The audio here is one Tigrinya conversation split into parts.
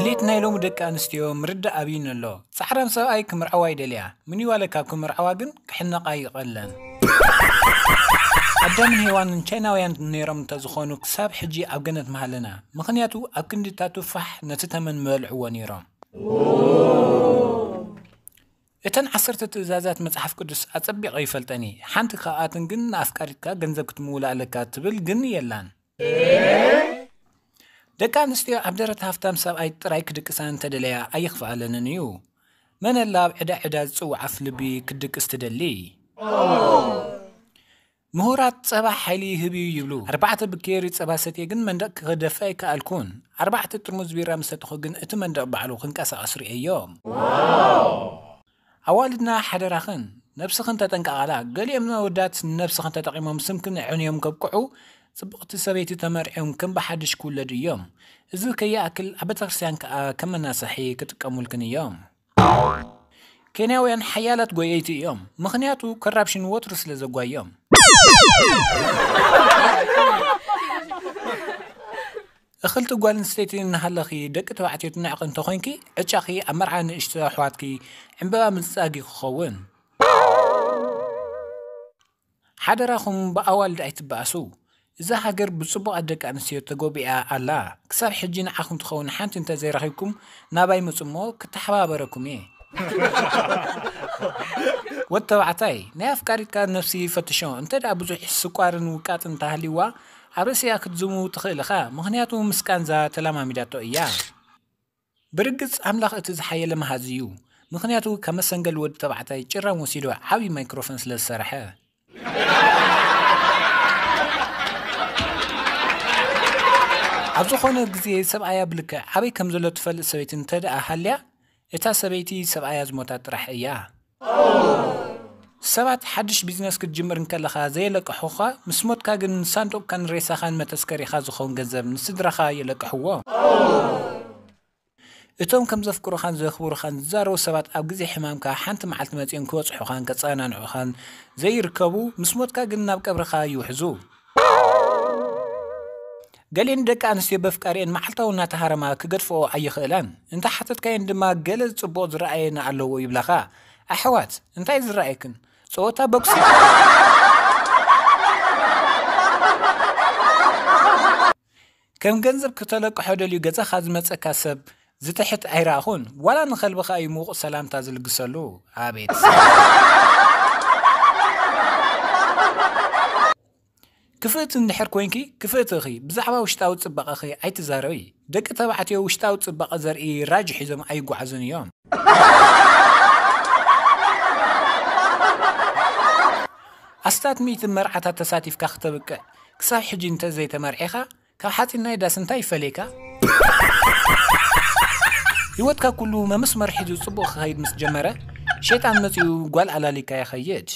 ሌት ናይ ሎሚ ደቂ ኣንስትዮ ምርዳእ ኣብዩን ኣሎ። ጻዕራም ሰብኣይ ክምርዓዋ ይደልያ፣ ምንዋለ ካብ ክምርዓዋ ግን ክሕነቓ ይቐለን። ኣዳምን ሄዋንን ቻይናውያን ነይሮም እንተዝኾኑ ክሳብ ሕጂ ኣብ ገነት ምሃለና። ምኽንያቱ ኣብ ክንዲ እታ ቱፋሕ ነቲ ተመን ምበልዕዎ ነይሮም። እተን ዓሰርተ ትእዛዛት መጽሓፍ ቅዱስ ኣጸቢቐ ይፈልጠን እየ። ሓንቲ ካብኣተን ግን ንኣፍቃሪትካ ገንዘብ ክትምውላ ኣለካ ትብል ግን የላን። ደቂ ኣንስትዮ ኣብ ደረት ሃፍታም ሰብኣይ ጥራይ ክድቅሳ እንተደለያ ኣይኽፍኣለንን እዩ። መን ኣላ ኣብ ዕዳ ዕዳ ዝጽውዓፍ ልቢ ክትድቅስ ትደሊ? ምሁራት ጸባ ሓይሊ ይህብ እዩ ይብሉ። ኣርባዕተ ብኬሪ ጸባ ሰትየ ግን መንደቕ ክደፍእ ኣይከኣልኩን። ኣርባዕተ ጥርሙዝ ቢራ ምስ ሰተኹ ግን እቲ መንደቕ ባዕሉ ክንቀሳቐስ ርእየዮ። ኣዋልድና ሓደራኽን ነብስኽን ተጠንቀቓላ። ገሊኦም ኣወዳት ነብስኽን ተጠቒሞም ስምክን ኣዕንዮም ከብቅዑ ጽብቕቲ ሰበይቲ ተመርዕዮም ከም ብሓድሽ ክውለዱ እዮም። እዚ ከይኣክል ኣብ ቤተክርስትያን ከኣ ከም መናሳሒ ክጥቀሙልክን እዮም። ኬንያውያን ሓያላት ጎየይቲ እዮም፣ ምኽንያቱ ኮራፕሽን ወትሩ ስለ ዘጓዮም። እኽልቲ ጓል ኣንስተይቲ እናሃለኺ ደቂ ተባዕትዮ ትንዕቂ እንተኾይንኪ፣ ዕጫኺ ኣብ መርዓ ንእሽቶ ኣሕዋትኪ ዕምበባ ምጽጻግ እዩ ክኸውን። ሓደራኹም ብኣዋልድ ኣይትበኣሱ። እዛ ሃገር ብጽቡቓት ደቂ ኣንስትዮ ተጎቢኣ ኣላ። ክሳብ ሕጂ ንዓኹም ትኸውን ሓንቲ እንተዘይረኺብኩም ናባይ ምጹ እሞ ክተሓባበረኩም እየ። ወድ ተባዕታይ፣ ናይ ኣፍቃሪትካ ነፍሲ ፈትሾ። እንተ ደኣ ብዙሕ ስቋርን ውቃጥን እንተሃልይዋ፣ ኣብ ርእሲኣ ክትዝሙ ትኽእል ኢኻ። ምኽንያቱ ምስ ቃንዛ ተለማሚዳቶ እያ። ብርግጽ ኣምላኽ እቲ ዝሓየለ መሃዚ እዩ። ምኽንያቱ ካብ መሰንገሊ ወዲ ተባዕታይ ጭራም ወሲዱ ዓቢ ማይክሮፎን ስለ ዝሰርሐ። ኣብ ዝኾነ ግዜ ሰብኣያ ብልክዕ ኣበይ ከም ዘሎ ትፈልጥ ሰበይቲ እንተ ደኣ ሃልያ፣ እታ ሰበይቲ ሰብኣያ ዝሞታ ጥራሕ እያ። ሰባት ሓድሽ ቢዝነስ ክትጅምር እንከለኻ ዘየለቅሑኻ፣ ምስ ሞትካ ግን ንሳንዱቕካን ሬሳኻን መተስከሪኻ ዝኸውን ገንዘብ ንስድራኻ የለቅሕዎ። እቶም ከም ዘፍቅሩኻን ዘኽብሩኻን ዝዛረቡ ሰባት ኣብ ግዜ ሕማምካ ሓንቲ መዓልቲ መጺኦም ክበጽሑኻን ከጸናንዑኻን ዘይርከቡ፣ ምስ ሞትካ ግን ናብ ቀብርኻ ይውሕዙ። ገሊአን ደቂ ኣንስትዮ በፍቃሪአን መዓልታዊ እናተሃረማ ክገድፍኦ ኣይኽእላን። እንተ ሓተትካየን ድማ ገለ ጽቡቕ ዝረኣየና ኣለዎ ይብላኻ። ኣሕዋት፣ እንታይ ዝረኣየክን? ጸወታ ቦክሲ። ከም ገንዘብ ክተለቅሖ ደልዩ ገዛኻ ዝመጸካ ሰብ ዝትሕት ኣይረኣኹን። ዋላ ንኸልብኻ እዩ ምዉቕ ሰላምታ ዝልግሰሉ። ኣቤት። ክፍእቲ እንድሕር ኮይንኪ፣ ክፍእቲ ኢኺ። ብዛዕባ ውሽጣዊ ጽባቐኺ ኣይትዛረቢ። ደቂ ተባዕትዮ ውሽጣዊ ጽባቐ ዘርኢ ራጅ ሒዞም ኣይጓዓዙን እዮም። ኣስታት ሚእቲ መርዓታት ተሳቲፍካ ክተብቅዕ፣ ክሳብ ሕጂ እንተ ዘይተመርዒኻ፣ ካብ ሓጺን ናይ ዳስ እንታይ ይፈልየካ? ህይወትካ ኩሉ መመስመር ሒዙ ጽቡቕ ክኸይድ ምስ ጀመረ፣ ሸይጣን መጺኡ ጓል ኣላሊካ ይኸይድ።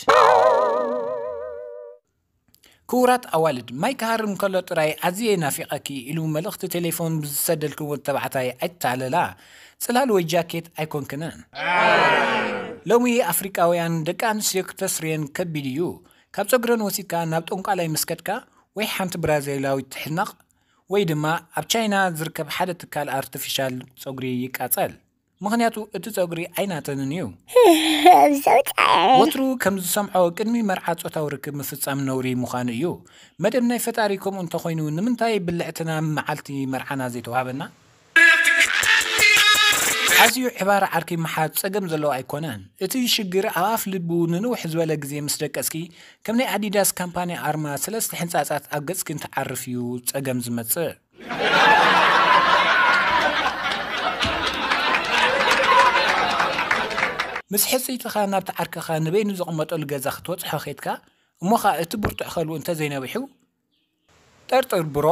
ክቡራት ኣዋልድ፣ ማይ ክሃርም ከሎ ጥራይ ኣዝየ ናፊቐኪ ኢሉ መልእኽቲ ቴሌፎን ብዝሰደልክዎ ተባዕታይ ኣይትታለላ። ጽላል ወይ ጃኬት ኣይኮንክንን። ሎሚ ኣፍሪቃውያን ደቂ ኣንስትዮ ክተስርየን ከቢድ እዩ። ካብ ጸጉረን ወሲድካ ናብ ጠንቋላይ ምስ ከድካ ወይ ሓንቲ ብራዚላዊት ትሕነቕ ወይ ድማ ኣብ ቻይና ዝርከብ ሓደ ትካል ኣርቲፊሻል ጸጉሪ ይቃጸል። ምኽንያቱ እቲ ጸጉሪ ኣይናተንን እዩ። I'm so tired. ወትሩ ከም ዝሰምዖ ቅድሚ መርዓ ጾታዊ ርክብ ምፍጻም ነውሪ ምዃኑ እዩ። መደብ ናይ ፈጣሪ ከምኡ እንተኾይኑ ንምንታይ ብልዕትና መዓልቲ መርዓና ዘይተዋህበና? ኣዝዩ ዕባር ዓርኪ ምሓዝ ጸገም ዘለዎ ኣይኮነን። እቲ ሽግር ኣብ ኣፍ ልቡ ንንውሕ ዝበለ ግዜ ምስ ደቀስኪ ከም ናይ ኣዲዳስ ካምፓኒ ኣርማ ሰለስተ ሕንጻጻት ኣብ ገጽኪ እንትዓርፍ እዩ ጸገም ዝመጽእ። ምስ ሕጽይትኻ ናብቲ ዓርክኻ ንበይኑ ዘቐመጠሉ ገዛ ክትበጽሖ ኬድካ እሞ ኸኣ እቲ ብርቱዕ ከልቡ እንተዘይነቢሑ ጠርጥር ብሮ።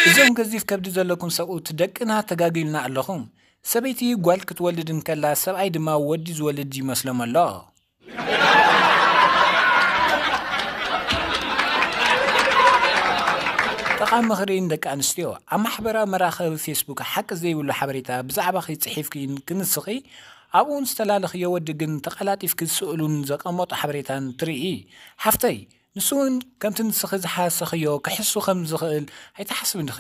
እዞም ገዚፍ ከብዲ ዘለኩም ሰብኡት ደቅና ተጋጊልና ኣለኹም። ሰበይቲ ጓል ክትወልድ እንከላ ሰብኣይ ድማ ወዲ ዝወልድ ይመስሎም ኣሎ። ጠቓሚ ምኽሪ ንደቂ ኣንስትዮ። ኣብ ማሕበራዊ መራኸቢ ፌስቡክ ሓቂ ዘይብሉ ሓበሬታ ብዛዕባኺ ጽሒፍኪ ክንስኺ ኣብኡ ዝተላለኽዮ ወዲ ግን ተቐላጢፍኪ ስእሉን ዘቐመጦ ሓበሬታን ትርኢ። ሓፍተይ፣ ንሱ እውን ከምቲ ንስኺ ዝሓሰኽዮ ክሕሱ ከም ዝኽእል ኣይትሓስብን ዲኺ?